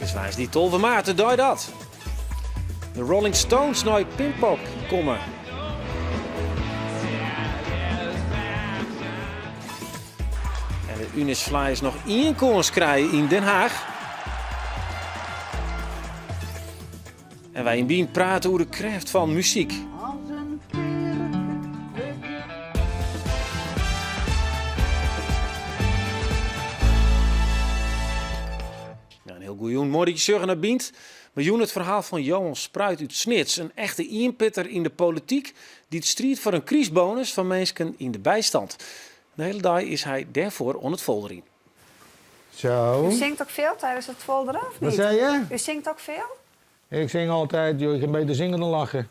It is woansdei 12 maart, de dei dat de Rolling Stones nei Pinkpop komme. En de UNIS Flyers noch ien kâns krije yn Den Haag. En wy yn Bynt prate oer de krêft fan muzyk. Ja, in hiel goeie jûn. Moai dat je sjogge nei Bynt. Mar jûn it ferhaal fan Johan Spruit út Snits, in echte ienpitter yn de polityk dy't striidt foar in krystbonus foar minsken yn de bystand. De hiele dei is hy dêrfoar oan it folderjen. Zo. U zingt ook veel tijdens het folderen, of Wat niet? zei je? U zingt ook veel? Ik zing altijd, joh, je kan beter zingen dan lachen.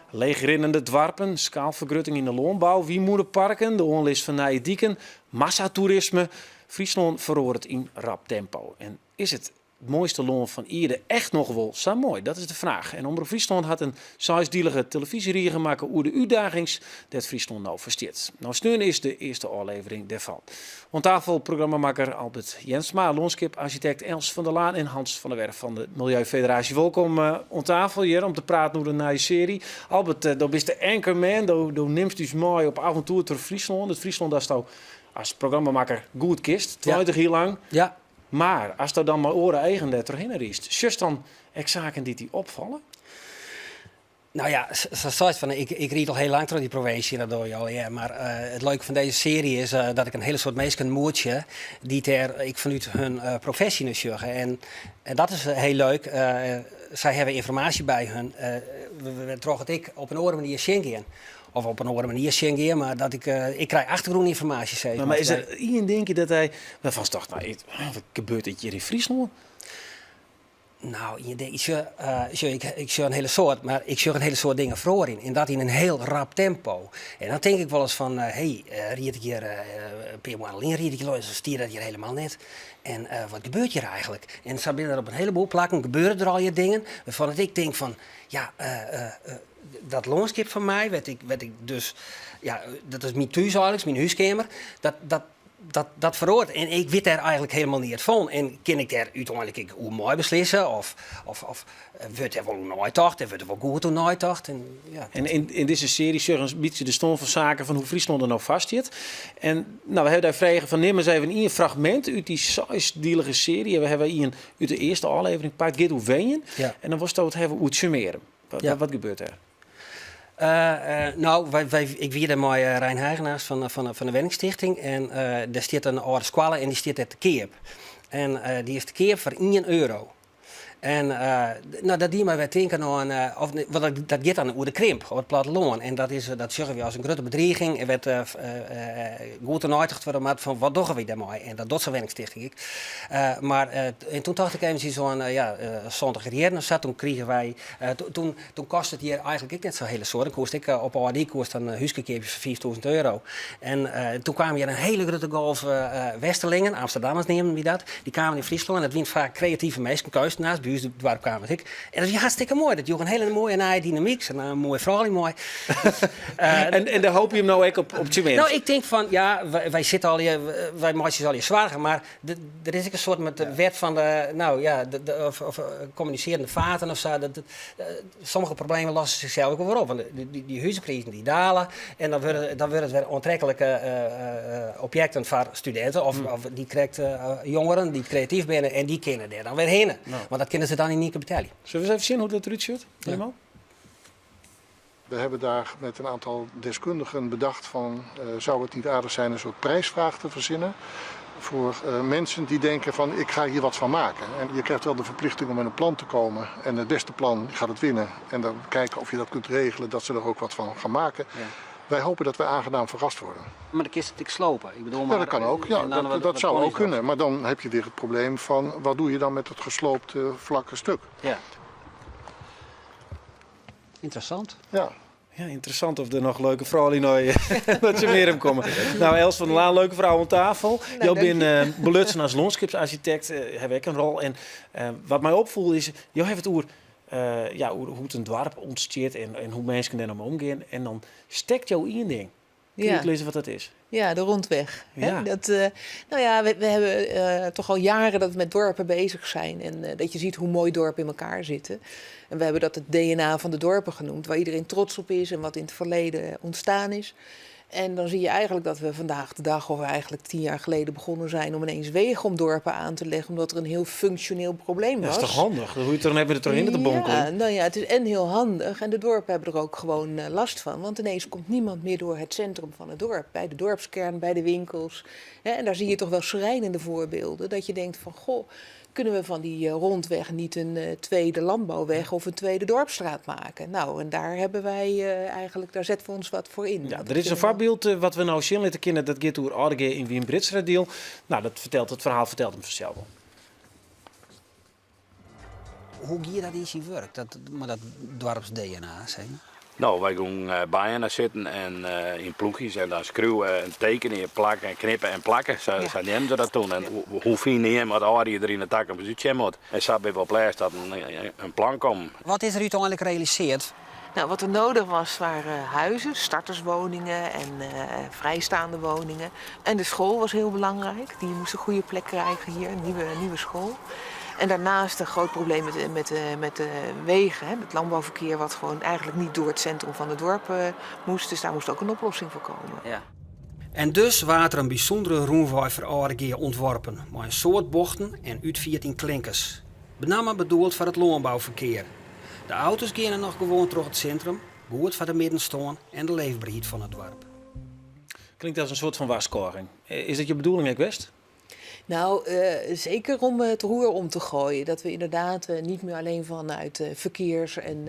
Leechrinnende doarpen, skaalfergrutting yn de lânbou, wynmûneparken, de oanlis fan nije diken, massatoerisme. Fryslân feroaret yn rap tempo. En is it moaiste lân fan ierde echt noch wol sa moai? Dat is de fraach. En Omrop Fryslân hat in seisdielige telefyzjerige makke oer de útdagings dêr't Fryslân no foar stiet. No sneon is de earste ôflevering dêrfan. Oan tafel programmamakker Albert Jensma, lânskiparsjitekt Els van der Laan en Hans van der Werf fan de Miljeufederaasje. Wolkom oan tafel hjir om te praten oer de nije searje. Albert, do bist de anchorman, do nimst ús mei op avontoer troch Fryslân. It Fryslân datsto as programmamakker goed kinst, 20 jier lang. Ja. Mar asto dan mei oare eagen dêr trochhinne rydst, sjochst dan ek saken dy't dy opfalle? Nou ja, sa seist fan, ik ried al heel lang troch dy provinsje, dat dogge je al, ja. Mar it leuke fan dizze searje is dat ik in hiele soad minsken moetsje dy't dêr ek fanút hun profesje nei sjogge. En dat is heel leuk. Sy hawwe ynformaasje by hun, wêrtroch it ek op in oare manier sjen gean. Of op in oare manier sjen gean, mar dat ik, ik krij achtergrûnynformaasje, sis mar. Mar is der ien dinkje dat hy, wêrfan'tst tocht, no, wat gebeurt dit hjir yn Fryslân? Nou, ien ding, ik sjoch, sjoch, ik, ik sjoch in hiele soad, mar ik sjoch in hiele soad dingen feroarjen. En dat yn in hiel rap tempo. En dan tink ik wolris fan, hé, hey, ried ik hjir in pear moanne lyn ried ik hjir lâns, stie dat hjir helemaal net. En wat gebeurt hjir eigentlik? En sa binne der op in heleboel plakken gebeure der allegear dingen wêrfan't ik tink fan, ja, dat lânskip fan my, wêr't ik, wêr't ik dus, ja, dat is myn thús eigentlik, myn húskeamer, dat, dat, dat, dat feroaret. En ik wit dêr eigentlik helemaal neat fan. En kin ik dêr úteinlik ek oer meibeslisse? Of, of, of wurdt dêr wol oer neitocht? En wurdt der wol goed oer neitocht? En, ja. En yn dizze searje sjogge we in bytsje de stân fan saken fan hoe Fryslân der no foar stiet. En no, we hawwe dy frege fan nim ris even ien fragmint út dy seisdielige searje. We hawwe ien út de earste ôflevering pakt, giet oer wenjen. Ja. En dan wolsto it hawwe oer Tsjummearum. Wat, Ja. wat gebeurt der? No, wy, ik wie dêr mei Rein Heigenaars fan de wenningstichting en dêr stiet in âlde skoalle en dy stiet dêr te keap. En dy is te keap foar ien euro. En no, dat die my wer tinken oan, of, want dat giet dan oer de krimp op it plattelân. En dat is, dat sjogge wy as in grutte bedriging en wêr't goed oer neitocht wurde moat fan wat dogge wy dêrmei. En dat docht sa'n wenningstichting ek. Mar en toen tocht ik eventsjes oan, ja, santiger jierren of sa, toen krigen wy, toen, toen koste it hjir eigentlik ek net sa'n hiele soad. Dan koest ek op 'e âlde dyk koest dan in húske keapje foar 5000 euro. En toen kaam hjir in hiele grutte golf Westerlingen, Amsterdammers neamden wy dat, dy kamen yn Fryslân en dat wienen faak kreative minsken, keunstenaars, by ús yn it doarp kamen se ek. En dat wie hartstikke moai, dat joech in hiele moaie nije dynamyk, se namen moaie froulju mei. En dêr hoopje jim no ek op Tsjummearum? No, ik tink fan, ja, wy sitte allegear, wy meitsje ús allegear soargen, mar der is ek in soart met de wet fan de, no ja, of kommunisearjende faten of sa. Dat, sommige problemen losse sichsels ek wol wer op. Want dy huzeprizen dy dale en dan wurde, dan wurde it wer oantreklike objekten foar studinten of, of dy krekt jongeren dy't kreatyf binne en dy kinne dêr dan wer hinne. Want dat kinne se dan yn ien kear betelje. Sille we ris even sjen hoe't dat derút sjocht, Helemaal? We hebben daar met een aantal deskundigen bedacht van zou het niet aardig zijn een soort prijsvraag te verzinnen voor mensen die denken van ik ga hier wat van maken. En je krijgt wel de verplichting om met een plan te komen en het beste plan gaat het winnen. En dan kijken of je dat kunt regelen dat ze er ook wat van gaan maken. Ja. Wij hopen dat wij aangenaam verrast worden. Maar dan kinst it ek slope. Ik bedoel, Ja, dat kan ook. Ja, en dan dat wat zou kon ook is dat? kunnen. Maar dan heb je weer het probleem van wat doe je dan met het gesloopte vlakke stuk? Ja. Interessant. Ja. Ja, ynteressant oft der noch leuke froulju nei Tsjummearum komme. No, Els van der Laan, leuke frou oan tafel. Jo binne belutsen as lânskipsarsjitekt, hawwe ek in rol. En wat my opfoel is, jo hawwe it oer, ja, oer hoe't in doarp ûntstiet en hoe't minsken dêr no mei omgean. En dan stekt jo ien ding. Kinne jo útlizze wat dat is? Ja, de rondweg. Ja. Hè? Dat, nou ja, we hebben toch al jaren dat we met dorpen bezig zijn. En dat je ziet hoe mooi dorpen in elkaar zitten. En we hebben dat het DNA van de dorpen genoemd, waar iedereen trots op is en wat in het verleden ontstaan is. En dan zie je eigenlijk dat we vandaag de dag, of eigenlijk 10 jaar geleden, begonnen zijn om ineens wegen om dorpen aan te leggen, omdat er een heel functioneel probleem Dat was. is toch handig? Dan hoef je er dan even er doorheen te bonkelen. Ja, nou ja, het is en heel handig. En de dorpen hebben er ook gewoon last van. Want ineens komt niemand meer door het centrum van het dorp. Bij de dorpskern, bij de winkels. Hè, en daar zie je toch wel schrijnende voorbeelden. Dat je denkt van, goh, kunnen we van die rondweg niet een tweede landbouwweg of een tweede dorpsstraat maken? Nou, en daar hebben wij eigenlijk, daar zetten we ons wat voor in. Ja, Want er is een voorbeeld wat we nou zien laten kennen. Dat gaat door Aldegea in Wymbritseradiel. Nou, dat vertelt, het verhaal vertelt hem vanzelf wel. Hoe gie dat yn syn wurk, dat, mar dat doarps-DNA, zeg maar? Nou, wy giene byinoar sitten en yn ploechjes en dan skriuwe en tekenje, plakken en knippen en plakken. Sa neame se dat doe. En hoe fyn jim wat âlder der yn de takomst útsjen moat. En sa binne we op lêst dat in plan kommen. Wat is der úteinlik realisearre? Nou, wat er nodig was waren huizen, starterswoningen en vrijstaande woningen. En de school was heel belangrijk. Die moest een goede plek krijgen hier, een nieuwe school. En daarnaast een groot probleem met de wegen. Hè? Het landbouwverkeer wat gewoon eigenlijk niet door het centrum van het dorp moest. Dus daar moest ook een oplossing voor komen. Ja. En dus waard der in bysûndere rûnwei foar Aldegea ûntworpen, mei in soad bochten en útfierd yn klinkers. Benammen bedoeld foar it lânbouferkear. De auto's geane noch gewoan troch it sintrum, goed foar de middenstân en de leefberheid fan it doarp. Klinkt als een soort van warskôging. Is dat je bedoeling, ek west? Nou, zeker om het roer om te gooien. Dat we inderdaad niet meer alleen vanuit verkeers- en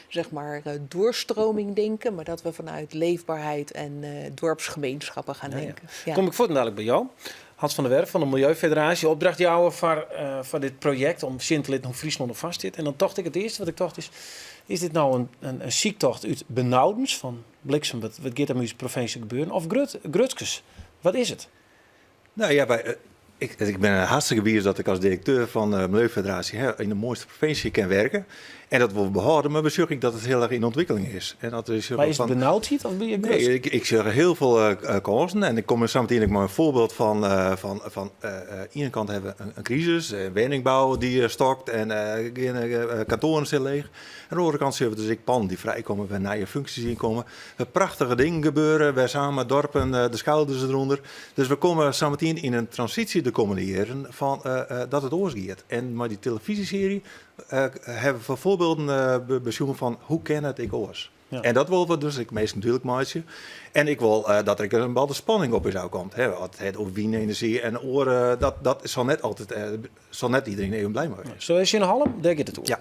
zeg maar, doorstroming denken, maar dat we vanuit leefbaarheid en dorpsgemeenschappen gaan denken. Ja. Kom ik fuortendalik by jo. Hans van der Werf fan de Milieufederaasje, opdrachtjouwer foar dit projekt om sjen te litten hoe't Fryslân der foar stiet. En dan tocht ik, it earste wat ik tocht is, is dit no in syktocht út benaudens fan bliksem, wat giet der yn ús provinsje gebeuren? Of grutskens? Wat is it? Nou ja, ik ben hartstikke bliid dat ik as direkteur fan de Milieufederaasje, hè, yn de moaiste provinsje kin wurkje. En dat wol behâlde, mar besjoch ik dat it hiel erch yn ûntwikkeling is. En dat is Mar is it benaudheid of binne je Nee, grutsk? ik sjoch hiel folle kânsen. En ik kom sa mei in foarbyld fan ene kant hawwe we in krisis, wenningbou dy't stokt en kantoaren sitte leech. Oan de oare kant sjogge we dus ek pannen dy't frijkomme, wêr't nije funksjes yn komme. Wêr't prachtige dingen gebeure, wêr't samen dorpen de skouders derûnder. Dus we komme sa yn in transysje de kommende jierren fan dat it oars giet. En mei dy telefyzjesearje hawwe we foarbylden besjoen fan hoe kin it ek oars. En dat wolle we dus ek minsken dúdlik meitsje. En ik wol dat der in bepaalde spanning op ús ôfkomt. Hè, as it oer wynenerzjy en oare, dat sil net altyd, sil net iderien even bliid mei wêze. Sa is yn Hallum, dêr giet it oer. Ja.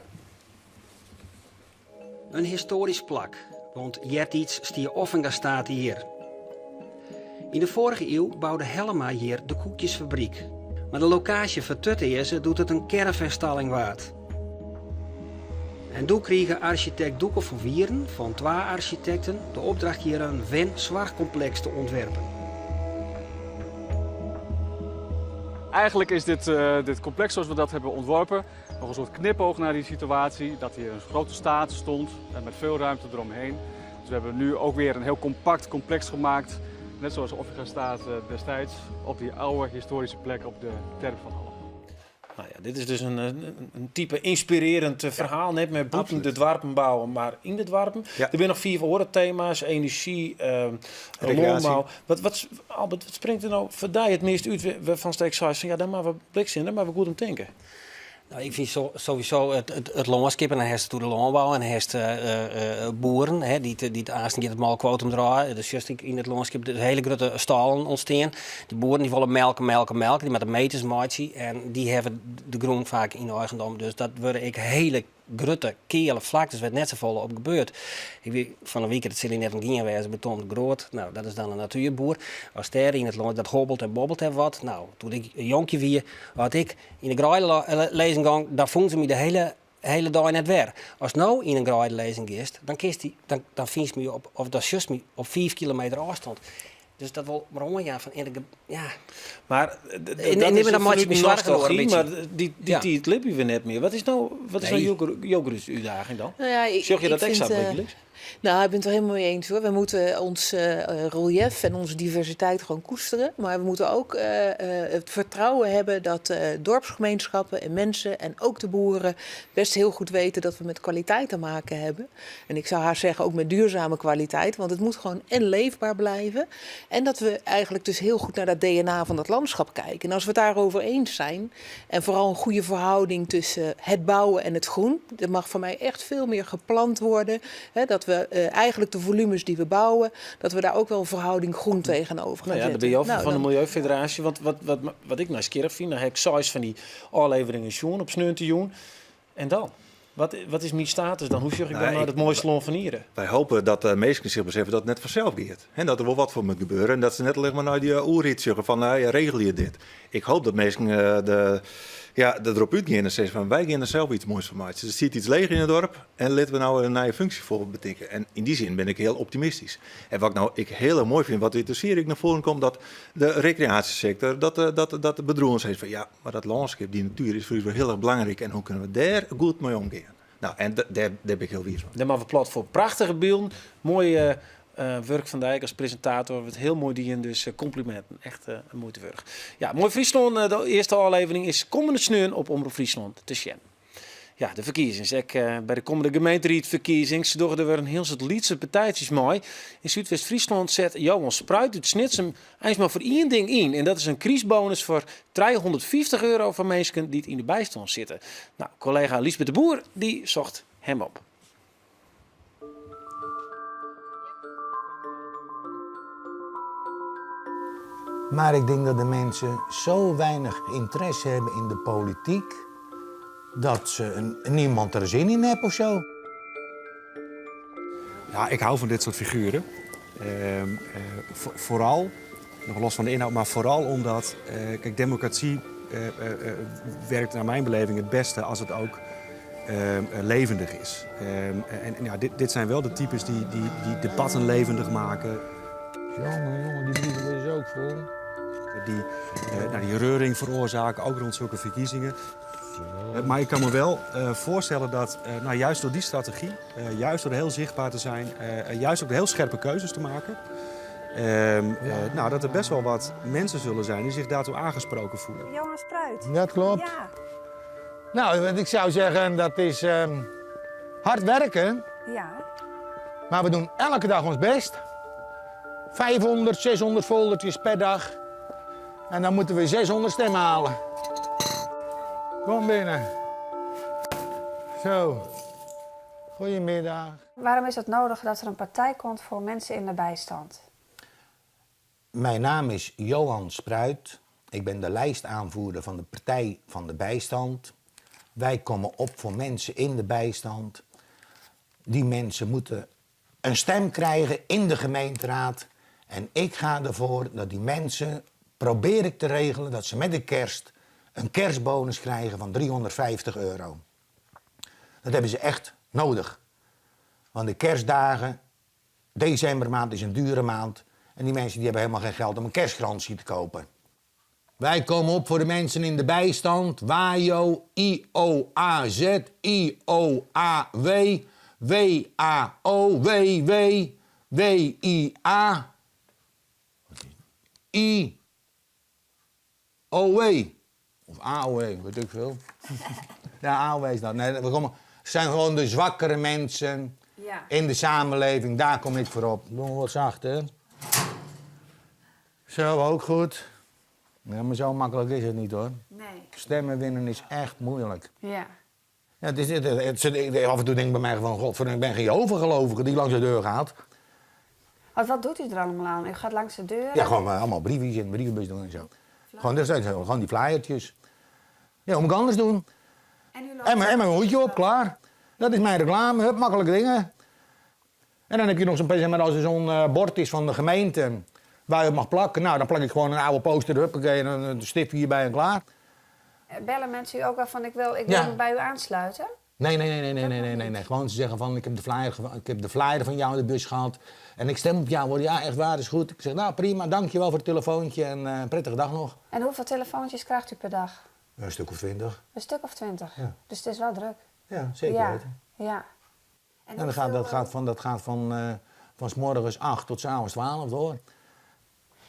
In histoarysk plak, want eartiids stie Offingastate hjir. Yn de foarrige iuw boude Hellema hjir de koekjesfabryk. Mar de lokaasje fertutearze doe't it in caravanstalling waard. En doe krige arsjitekt Doeke van Wieren fan twa arsjitekten de opdracht hjir in wen-soarchkompleks te ûntwerpen. Eigenlijk is dit complex zoals we dat hebben ontworpen nog een soort knipoog naar die situatie. Dat hier een grote state stond en met veel ruimte eromheen. Dus we hebben nu ook weer een heel compact complex gemaakt. Net zoals Offingastate destijds op die oude historische plek op de terp van Hallum. Nou ja, dit is dus in type ynspirearjend ferhaal. Net mei bûten de doarpen bouwe, mar yn de doarpen. Der binne noch fiif oare tema's. Enerzjy, Rekreaasje. lânbou. Albert, wat springt der no foar dy it meast út wêrfan'tst ek seist fan, ja, dêr moatte we bliksem, dêr moatte we goed om tinke? Nou, ik fyn sowieso it lânskip en dan hast it oer de lânbou en dan hast boeren, hè, dy't aansten giet it molkkwotum draaie. Dus just yn it lânskip de hiele grutte stâlen ûntstean. Dy boeren dy wolle melke, melke, melke. Dy moatte meters meitsje en dy hawwe de grûn faak yn eigendom. Dus dat wurde ek hiele grutte, keale flaktes wêr't net safolle op gebeurt. Ik wie fan 'e wike, dat sil net ûntgien wêze, by Tom de Groot. Nou, dat is dan in natuerboer. As dêr yn it lân, dat hobbelt en bobbelt en wat. Nou, doe't ik in jonkje wie, as ik yn de greide lizzen gong, dan fûnen se my de hiele dei net wer. Ast no yn in greide lizzen giest, dan kinst dy, dan fynst my op, of dan sjochst my op 5 kilometer ôfstân. Dus dat wol mar oanjaan fan, ja. Mar En dat neem is dan meitsje fanút my soargen oer in nostalgy, bytsje. mar dy tiid libje we net mear. Wat is no Nee. jo grutste útdaging dan? Nou ja, Sjoch je ik dat ek sa vind, bygelyks? Nou, ik ben het er helemaal mee eens hoor. We moeten ons reliëf en onze diversiteit gewoon koesteren. Maar we moeten ook het vertrouwen hebben dat dorpsgemeenschappen en mensen en ook de boeren best heel goed weten dat we met kwaliteit te maken hebben. En ik zou haar zeggen ook met duurzame kwaliteit, want het moet gewoon en leefbaar blijven. En dat we eigenlijk dus heel goed naar dat DNA van dat landschap kijken. En als we het daarover eens zijn en vooral een goede verhouding tussen het bouwen en het groen. Er mag voor mij echt veel meer geplant worden. Hè, dat we eigenlijk de volumes die we bouwen, dat we daar ook wel een verhouding groen tegenover gaan Nou ja, daar zetten. ben je ook Nou, van de dan- Milieufederatie. Want wat ik nou scherp vind, dan heb ik zes van die afleveringen sjoen op sneun te En dan? Wat is mijn status dan? Hoe zorg ik Nou, dan naar het mooiste land van Ieren? Wij hopen dat de mensen zich beseffen dat het net vanzelf gaat. En dat er wel wat voor moet gebeuren. En dat ze net alleen maar naar die oerrit zeggen van, nou ja, regel je dit. Ik hoop dat mensen ja, erop uitgaan en zeggen van, wij gaan er zelf iets moois van maken. Er zit iets leeg in het dorp en laten we nou een nieuwe functie voor betikken. En in die zin ben ik heel optimistisch. En wat ik nou heel erg mooi vind, wat uit de serie naar voren komt, dat de recreatiesector, dat de bedroeien zeggen van, ja, maar dat landschap, die natuur is voor ons wel heel erg belangrijk. En hoe kunnen we daar goed mee omgaan? Nou, en daar ben ik heel wier van. Daar maar we plat voor prachtige beelden. Mooie werk van Dijk als presentator. Wat heel mooi die in, dus complimenten. Echt een moeite werk. Ja, Mooi Friesland, de eerste aflevering is komende sneun op Omroep Friesland te zien. Ja, de verkiezingen. Ik, bij de komende gemeenteraadsverkiezingen ze doen er weer een heel soort lietse partijtjes mooi. In Zuidwest-Friesland zet Johan Spruit uit Snitsum eens maar voor één ding in. En dat is een crisisbonus voor €350 voor mensen die in de bijstand zitten. Nou, collega Liesbeth de Boer die zocht hem op. Maar ik denk dat de mensen zo weinig interesse hebben in de politiek dat ze niemand er zin in heeft of zo. Ja, ik hou van dit soort figuren. Vooral, nog los van de inhoud, maar vooral omdat, democratie werkt naar mijn beleving het beste als het ook levendig is. En ja, dit zijn wel de types die debatten levendig maken. Jongen, jongen, die brieven is ook vol. Die die reuring veroorzaken, ook rond zulke verkiezingen. Maar ik kan me wel voorstellen dat juist door die strategie, juist door heel zichtbaar te zijn, juist ook de heel scherpe keuzes te maken, dat er best wel wat mensen zullen zijn die zich daartoe aangesproken voelen. Johan Spruit. Dat klopt. Ja. Nou, wat ik zou zeggen, dat is hard werken. Maar we doen elke dag ons best. 500, 600 foldertjes per dag. En dan moeten we 600 stemmen halen. Kom binnen. Zo. Goedemiddag. Waarom is het nodig dat er een partij komt voor mensen in de bijstand? Mijn naam is Johan Spruit. Ik ben de lijstaanvoerder van de Partij van de Bijstand. Wij komen op voor mensen in de bijstand. Die mensen moeten een stem krijgen in de gemeenteraad. En ik ga ervoor dat die mensen, probeer ik te regelen, dat ze met de kerst een kerstbonus krijgen van €350. Dat hebben ze echt nodig. Want de kerstdagen, decembermaand is een dure maand. En die mensen die hebben helemaal geen geld om een kerstkransje te kopen. Wij komen op voor de mensen in de bijstand. WAJO, I O A Z, I O A W, W A O W W, W I A, I O W. Of AOW, weet ik veel. Ja, AOW is dat. Nee, het zijn gewoon de zwakkere mensen in de samenleving. Daar kom ik voor op. Doe maar wat zachter. Zo, ook goed. Ja, maar zo makkelijk is het niet, hoor. Stemmen winnen is echt moeilijk. Ja, het is, het, het, het, het, af en toe denk ik bij mij gewoon, godverdomme, ik ben geen Jehovah-gelovige die langs de deur gaat. Want wat doet u er allemaal aan? U gaat langs de deur? Ja, gewoon allemaal briefjes in de brievenbus doen en zo. Gewoon, dat zijn gewoon die flyertjes. Ja, wat moet ik anders doen? En u loopt En mijn hoedje op, klaar. Dat is mijn reclame, hup, makkelijke dingen. En dan heb je nog zo'n, zeg maar, als er zo'n bord is van de gemeente waar je op mag plakken. Nou, dan plak ik gewoon een oude poster, huppakee, en een stiftje hierbij en klaar. Bellen mensen u ook wel van, ik wil me bij u aansluiten? Nee, nee, nee, nee, nee, nee, nee, nee, nee. Gewoon ze zeggen van, ik heb de flyer van jou in de bus gehad. En ik stem op jou, hoor. Ja, echt waar, is goed. Ik zeg, nou prima, dankjewel voor het telefoontje en een prettige dag nog. En hoeveel telefoontjes krijgt u per dag? Een stuk of 20. Een stuk of 20? Ja. Dus het is wel druk. Ja, zeker weten. En dan gaat, dat gaat van, dat gaat van, uh, van 's morgens 8 tot 's avonds 12 door.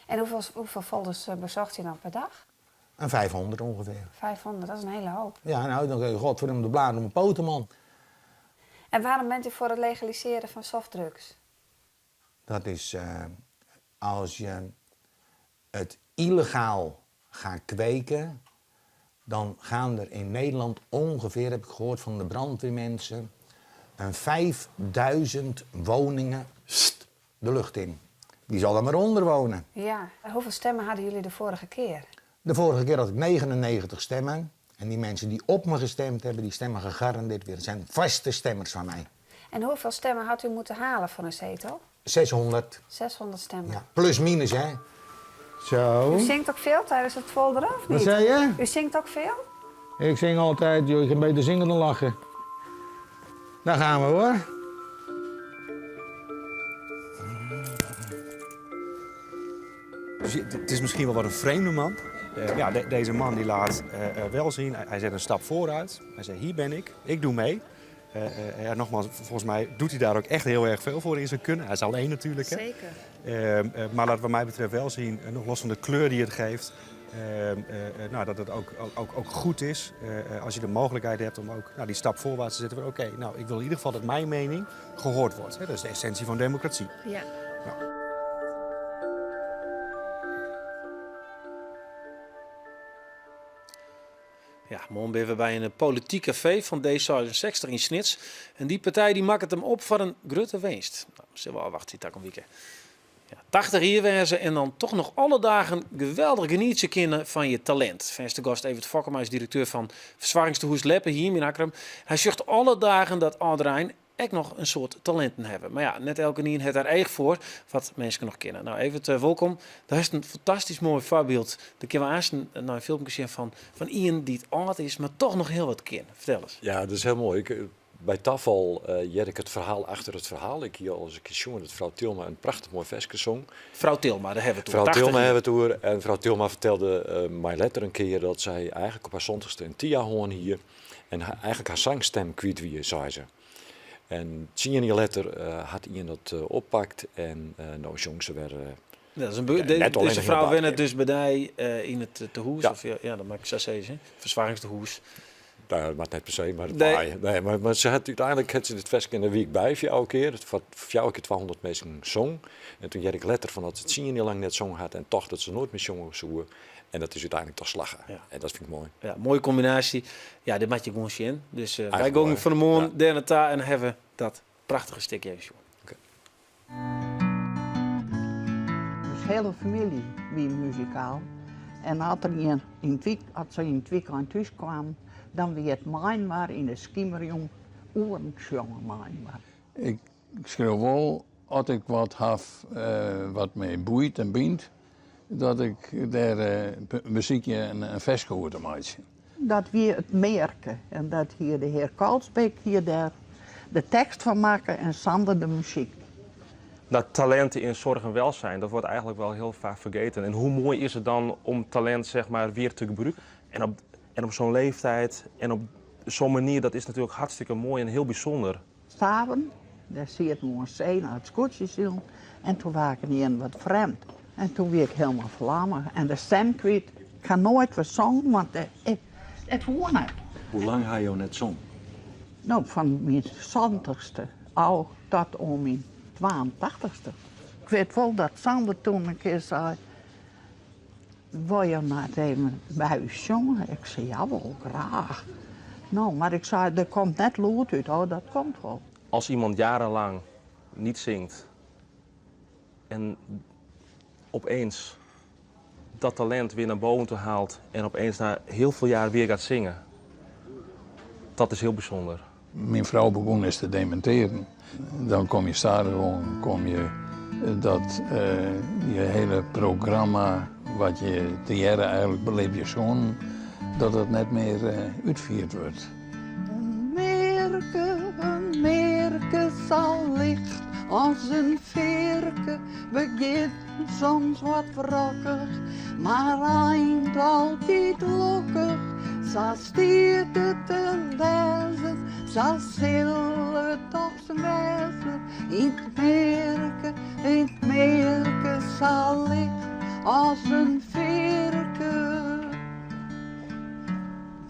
En hoeveel, hoeveel folders bezocht u dan per dag? Een 500 ongeveer. 500, dat is een hele hoop. Ja, nou, dan kun je godverdomme de bladen om mijn poten, man. En waarom bent u voor het legaliseren van softdrugs? Dat is als je het illegaal gaat kweken, dan gaan er in Nederland ongeveer, heb ik gehoord van de brandweermensen, een 5000 woningen de lucht in. Die zal er maar onder wonen. Ja. Hoeveel stemmen hadden jullie de vorige keer? De vorige keer had ik 99 stemmen. En die mensen die op me gestemd hebben, die stemmen gegarandeerd weer. Dat zijn vaste stemmers van mij. En hoeveel stemmen had u moeten halen voor een zetel? 600. 600 stemmen. Ja, plus minus, hè. Zo. U zingt ook veel tijdens het folderen, of niet? Wat zei je? U zingt ook veel? Ik zing altijd, joh, je kan beter zingen dan lachen. Daar gaan we hoor. Dus het is misschien wel wat een vreemde man. Ja, deze man die laat wel zien, hij zet een stap vooruit. Hij zegt, hier ben ik, ik doe mee. Ja, nogmaals, volgens mij doet hij daar ook echt heel erg veel voor in zijn kunnen. Hij is alleen natuurlijk. Hè? Zeker. Maar laat wat mij betreft wel zien, nog los van de kleur die het geeft, nou, dat het ook goed is als je de mogelijkheid hebt om ook nou, die stap voorwaarts te zetten. Oké, okay, nou, ik wil in ieder geval dat mijn mening gehoord wordt. Hè? Dat is de essentie van democratie. Ja. Nou. Ja, morgen ben we bij een politiek café van D66 in Snits. En die partij die maakt het hem op voor een grote winst. Nou, zullen we al wachten, die een weekend. Ja, 80 hier wezen en dan toch nog alle dagen geweldig genieten kunnen van je talent. Venster gast Evert Fokkema is directeur van Verzwaringstehuis Leppen hier in Akkrum. Hij zucht alle dagen dat Alderijn ook nog een soort talenten hebben. Maar ja, net elke nien het daar eigen voor wat mensen nog kennen. Nou, Evert, welkom. Daar is een fantastisch mooi voorbeeld. Daar kunnen we eerst een filmpje zien van Ian die het oud is, maar toch nog heel wat ken. Vertel eens. Ja, dat is heel mooi. Bij tafel uh, ik het verhaal achter het verhaal. Ik hier al eens een keer jongen dat vrouw Tilma een prachtig mooi versje zong. Vrouw Tilma, daar hebben we het over. Vrouw Tilma hebben we het over. En vrouw Tilma vertelde mij letter een keer dat zij eigenlijk op haar zondagste een Tia hoorn hier en eigenlijk haar zangstem kwijt wie, zei ze. En 10 jaar later had iemand dat oppakt en nou zong ze weer. Dat is een deze vrouw went het dus bij die in het tehuis. Ja. Of, ja, dat maak ik zo zeggen. Verzwaringstehuis. Daar maar net per se, maar, nee. Nee, maar ze had uiteindelijk had ze het versje in de week bij voor elke keer. Het voor elke keer 200 mensen zong. En toen jij ik letter van dat ze 10 jaar lang net zong had en toch dat ze nooit meer zongen zoeken. En dat is uiteindelijk toch slagen. Ja. En dat vind ik mooi. Ja, mooie combinatie. Ja, dit maak je gewoon zien. Dus wij gaan van de morgen ja. Daar en hebben dat prachtige stukje even. Okay. Dus hele familie wie muzikaal. En als er in het week, als ze in het weekend thuis kwam, dan wie het mijn maar in de skimmerjong oren jongen mijn maar. Ik schreeuw wel, als ik wat heb wat mij boeit en bindt, dat ik daar muziekje en een versje hoor te maken. Dat we het merken en dat hier de heer Kalsbeek hier daar de tekst van maken en Sander de muziek. Dat talenten in zorg en welzijn, dat wordt eigenlijk wel heel vaak vergeten. En hoe mooi is het dan om talent zeg maar weer te gebruiken? En op zo'n leeftijd en op zo'n manier, dat is natuurlijk hartstikke mooi en heel bijzonder. Samen, daar zie je het mooi zee naar het scootje zien. En toen waren ik in wat vreemd. En toen werd ik helemaal vlammen. En de stem kwijt. Ik ga nooit weer zongen, want het hoort niet. Hoe lang ga je net zong? Nou, van mijn 70ste al tot om mijn 82ste. Ik weet wel dat Sander toen een keer zei... Wil je nou even bij u zongen? Ik zei, ja wel, graag. Nou, maar ik zei, er komt net lood uit. Oh, dat komt wel. Als iemand jarenlang niet zingt en opeens dat talent weer naar boven toe haalt en opeens na heel veel jaar weer gaat zingen, dat is heel bijzonder. Mijn vrouw begon eens te dementeren. Dan kom je stadion, kom je dat je hele programma, wat je te jaren eigenlijk beleef je zoon, dat het net meer uitvierd wordt. Een merke zal licht als een veerke, begint soms wat wrokkig, maar eind altijd lokkig. Zo stiert het te lezen, zo zal het toch wêze. Yn 't mearke, yn 't mearke, sa licht as in fearke.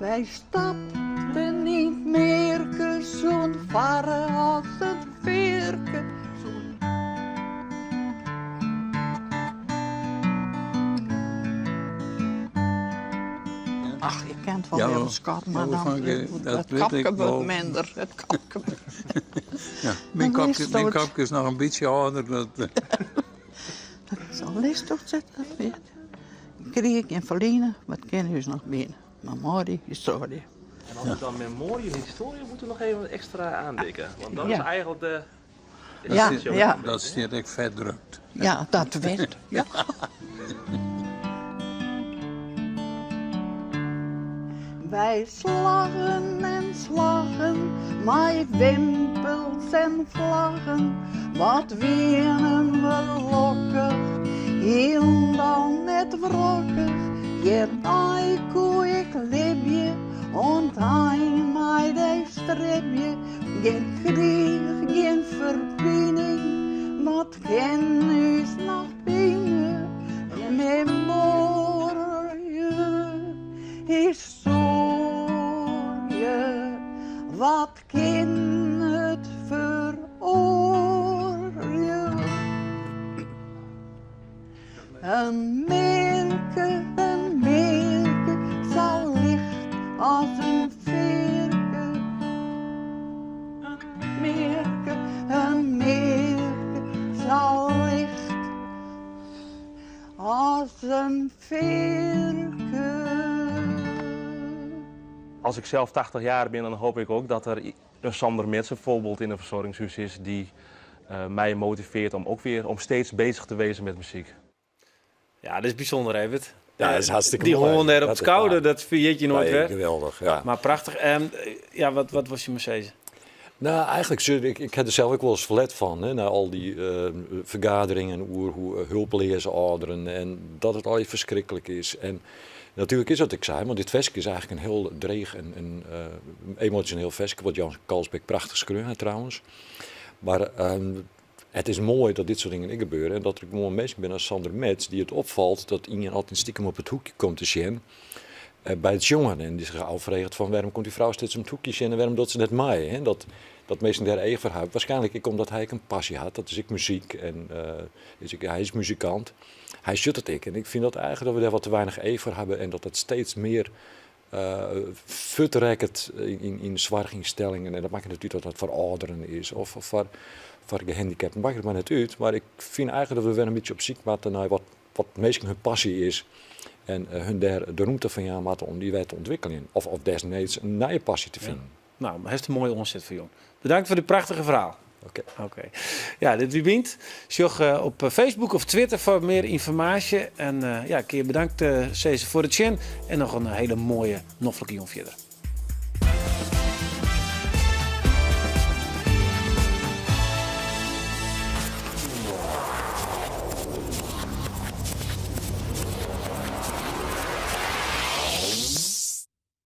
Wy stapten yn 't mearke, soenen farre as it fearke. Ach, je kent wel weer een skat, maar dan het kapke wordt minder. Het kapke. Ja, mijn kapke, mijn kapke is nog een beetje ouder. Dat, dat zal licht toch zitten, dat weet. Krieg en verliezen, wat ken u nog binnen? Memorie, historie. En als we dan memorie en historie moeten we nog even extra aandikken. Want dat is eigenlijk de... Ja, ja. Dat stiet ek fet drukt. Ja, dat wit. Ja. Wy slaggen en slaggen mei wimpels en flaggen, wat wienen we lokkich, hielendal net wrokkich. Hjirnei koe ik libje, oant ein mei dy stribje. Gjin kriich, gjin ferbining, wat kin ús noch bine? Memoarje, histoarje, wat kin it feroarje? In mearke, in mearke, sa licht as in fearke. In mearke, in mearke, sa licht as in fearke. Als ik zelf 80 jaar ben, dan hoop ik ook dat er een Sander Metz bijvoorbeeld in een verzorgingshuis is die mij motiveert om ook weer om steeds bezig te wezen met muziek. Ja, dat is bysûnder, Evert. Ja, dat is hartstikke Die mooi. hân dêr op Dat it is skouder, waar. dat ferjit je noait Nee, wer. geweldich, ja. Mar prachtich. Ja, wat, wat wolst je mar sizze? Nou, eigenlijk, ik, ik ha der sels ek wolris ferlet fan, hè, nei al dy fergaderingen oer hoe hulpleaze âlderen en dat it allegear ferskriklik is. En natuerlik is dat ek sa, want dit ferske is eigentlik in hiel dreech en, en emosjoneel ferske, wat Jan Kalsbeek prachtich skreaun hat trouwens. Mar it is moai dat dit soart dingen ek gebeure en dat der gewoan minsken binne as Sander Metz dy't it opfalt dat ien altyd stikem op it hoekje komt te sjen by it sjongen en dy't sich ôffreget fan wêrom komt dy frou steeds om it hoekje sjen en wêrom docht se net mei. Hè? Dat, dat minsken dêr each foar hawwe. Waarskynlik ek omdat hy ek in passy hat, dat is ek muzyk en is ek, hy is muzikant. Hy sjocht it ek en ik fyn dat eigentlik dat we dêr wat te weinich each foar hawwe en dat dat steeds mear fuortrekket yn soarchynstellingen. En dat makket net út oft dat foar âlderen is of foar, foar gehandicapten, makket it mar net út. Mar ik fyn eigentlik dat we wer in bytsje op syk moatte nei wat, wat minsken hun passy is en hun dêr de rûmte fan jaan moatte om dy wer te ûntwikkeljen. Of, of desneeds in nije passy te finen. Ja. Nou, hast in moaie oanset foar jûn. Bedankt foar dy prachtige ferhaal. Oké. Oké. Ja, dit wie Bynt. Sjoch eh, op eh, Facebook of Twitter foar mear ynformaasje. En uh, ja, kear bedankt uh, sizze foar it sjen. En noch in hiele moaie, noflike jûn fierder.